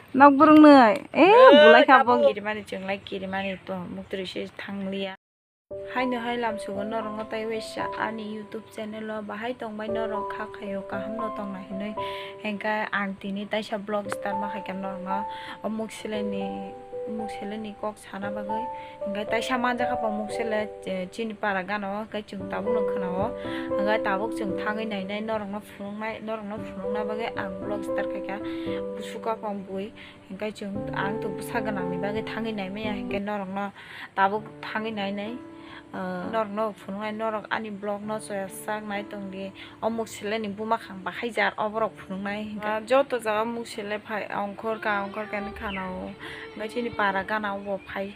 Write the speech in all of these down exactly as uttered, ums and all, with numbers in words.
Nok burung noi. Eh, bulai kha bo. Kirimani chwng lai kirimani to muktri se thangliya. Haino hai lamsugo norokno tai waisa ani YouTube channel o bahai tongbai norok kha khaio kaham no tongna hinwi. Hengkhe ang tini taisa vlog start ma khaikha norokno o mukseleni mukseleni kok sana bagwi. Hingke taisa manjakha po muksele, eh, chini para gana o, hingke chwng tabukno khwnao. Hingke tabuk chwng thangwi nainai, norokno phunuknai, norokno phunukna bagwi ang vlog start khaikha. Busu kapang bui, hingke chwng, ang to bwsa gwnangni bagwi thangwi naimaya, hingke norokno tabuk thangwi nainai. Ah, norokno phunuknai, norok ani vlogno chayajak nai tongdi. O mukseleni buma khang bahai jar, oborok phunuknai hingke. Ah, joto jaga muksele phai, ongkhor ka, ongkhor ka hinwi khana o. Hingke chini para gana o bo phai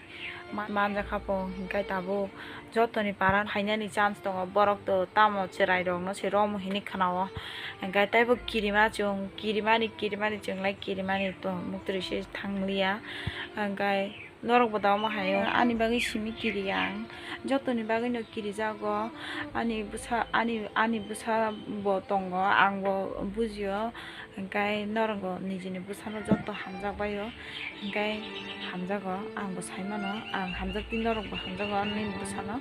ma-, manjakha po, hingke tabuk jotoni para phainani chance tongo. Borok to tamo chwrairokno se romo hinwi khana o. Hingke teibo kirima chwng, kirimani, kirimani chwng lai kirimani to muktri se thangliya. Hingke Norok bo da omo hai o. Ani bagwi simi kiri ang. Jotoni bagwi no kirijago. Ani bwsa, ani, ani bwsa bo tongo, ang bo bujio. Hingkai norok bo nijini bwsano joto hamjak bai o. Hingkai hamjago, ang bo sai mano. Ang hamjak tei norok bo hamjago nini bwsano.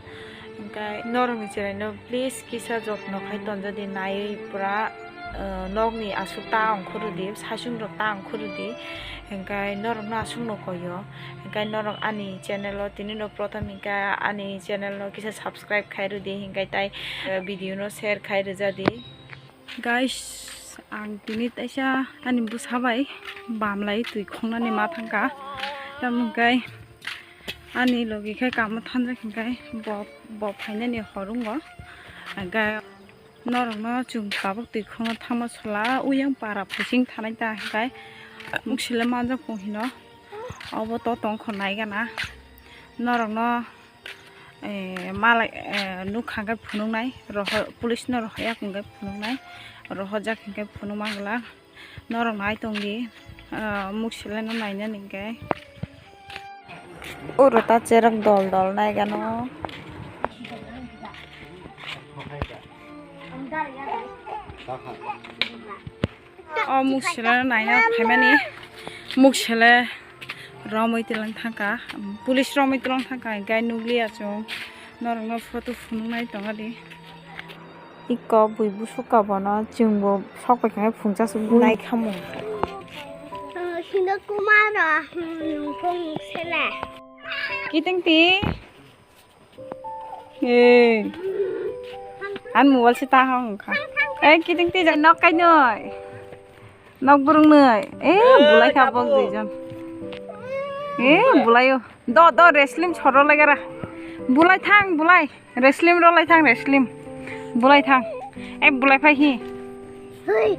Hingkai norokni chwraino please kisa jotno khai tonjadi naiwi pura, eh, nokni aswk ta ongkhordi, saichung rok ta ongkhordi. Hingkai norokno aswkno koi o. Hingkai norok ani channel o tini no prothom hingka ani channel no kisa subscribe khai rwdi, hingkai tai, eh, video no share khai rwjadi. Guys, ang tini taisa ani bwsa bai bamlai twi khongnani ma thangkha. Tamo hingkai ani logi khe kamo thanjak hingkai bo, bo phainani hor wngo. Hingkai Norokno chwng tabuk twi khongo thangma sula, uyang para phuising thanai ta hingkai muksile manjak kong hino. Obo to tong kho nai gana. Norokno, eh, malai, eh, nuk kha khe phunuknai, rohor, police no rohor ya kong khe phunuknai, rohor jak hingkai phunuk mang glak. Norok nai tongdi, ah, muksile no nainani hingke. Oro ta cherok dol dol nai gano. O muksile no naina phaimani, muksile romwi tilang thangkha, police romwi tilang thangkha, hingke nukliya chwng norokno photo phunuknai tongadi. Iko bui busu kabono chwngbo sok bai khe phungsa se bui nai khamu. Sino kumaro nungkong sele. Kiting ti. Ei. An mobile se ta hong kha. Ei kiting ti jai nok kai noi. Nok burung noi. Eh, bulai kha bok duijon. Eh, bulai o. Do, do, wrestling choro lagara. Bulai thang, bulai. Wrestling rolai thang, wrestling. Bulai thang. Eh, bulai phai hi. Hui.